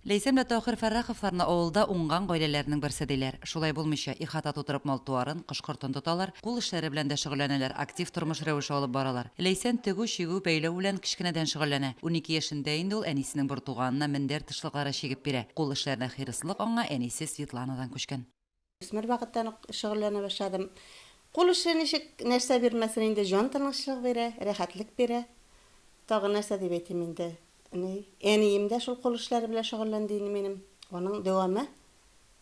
Ләйсән белән Таһир Фәрраховларны авылда уңган гаиләләрнең берсе диләр. Шулай булмыйча, ихата тутырып мал-туарын, кош-кортын тоталар, кул эшләре белән дә шөгыльләнәләр, актив тормыш рәвеше алып баралар. Ләйсән тегү, чигү, бәйләү белән кечкенәдән шөгыльләнә. 12 яшендә инде ул әнисенең бертуганына мендәр тышлыклары чигеп бирә. Кул эшләренә хирыслык аңа әнисе Светланадан күчкән. Үсмер вакыттан ук шөгыльләнә башладым. Кул эше ничек нәрсә бирмәсен инде, җан тынычлыгы бирә, рәхәтлек бирә. Тагын нәрсә дип әйтим инде. Ни, әнием дә шул кул эшләре белән шөгыльләнде инде минем. Аның дәвамы,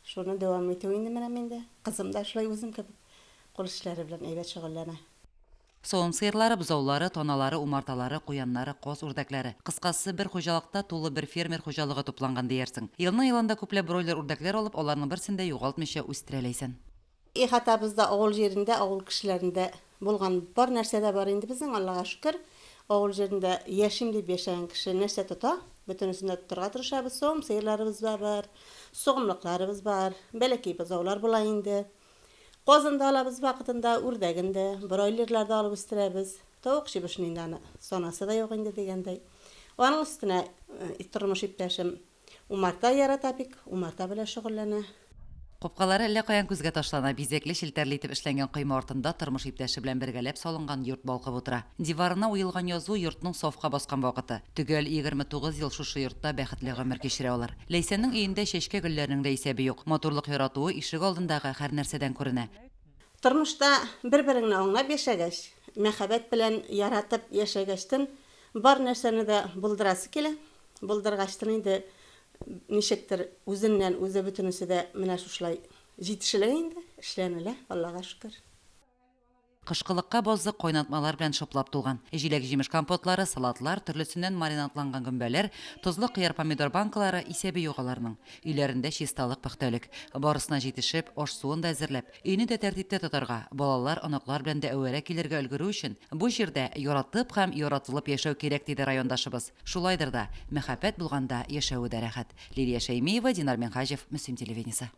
шуны дәвам итү инде менә миндә. Кызым да шулай үзем кебек кул эшләре белән әйбәт шөгыльләнә. Савым сыерлары, бозаулары, таналары, умарталары, куяннары, каз-үрдәкләре. Кыскасы, бер хуҗалыкта тулы бер фермер хуҗалыгы тупланган диярсең. Елның-елында күпләп бройлер үрдәкләр алып, аларның берсен дә югалтмыйча үстерә Ләйсән. Ихатабызда, авыл җирендә, авыл кешеләрендә булган бар нәрсә дә бар инде безнең, Аллага шөкер. Авыл җирендә яшим дип яшәгән кеше нәрсә тота, бөтенесен дә тотарга тырышабыз. Савым сыерларыбыз да бар, согымлыкларыбыз бар, бәләкәй бозаулар була инде. Казын да алабыз вакытында, үрдәген дә, бройлерлар да алып үстерәбез. Тавык чебешен инде аны санасы да юк инде дигәндәй. Аның өстенә тормыш иптәшем умарта ярата бик, умарта белән шөгыльләнә. Капкалары әллә каян күзгә ташлана, бизәкле, челтәрле итеп эшләнгән койма артында тормыш иптәше белән бергәләп салынган йорт балкып утыра. Диварына уелган язу, йортның сафка баскан вакыты. Төгәл 29 ел шушы йортта бәхетле гомер кичерә алар. Ләйсәннең өендә чәчкә-гөлләрнең дә исәбе юк. Матурлык яратуы ишек алдындагы һәрнәрсәдән күренә. Тормышта бер-береңне аңлап яшәгәч, мәхәббәт белән яратып яшәгәчтен бар нәрсәне дә булдырасы килә. Булдыргачтын инде ничектер үзеннән-үзе бөтенесе дә менә шушылай җитешелә инде, эшләнелә, Аллага шөкер. Кышкылыкка базы кайнатмалар белән шыплап тулган. Җиләк-җимеш компотлары, салатлар, төрлесеннән маринадланган гөмбәләр, тозлы кыяр-помидор банкалары, исәбе юк аларның. Өйләрендә чисталык-пөхтәлек. Барысына җитешеп, аш-суын да әзерләп, өйне дә тәртиптә тотарга, балалар, оныклар белән дә әвәрә килергә өлгерү өчен, бу җирдә яратып һәм яратылып яшәү кирәк, диде райондашыбыз. Шулайдыр да, мәхәббәт булганда яшәве дә рәхәт. Лилия Шәймиева, Динар Минһаҗев, Мөслим телевидениесе.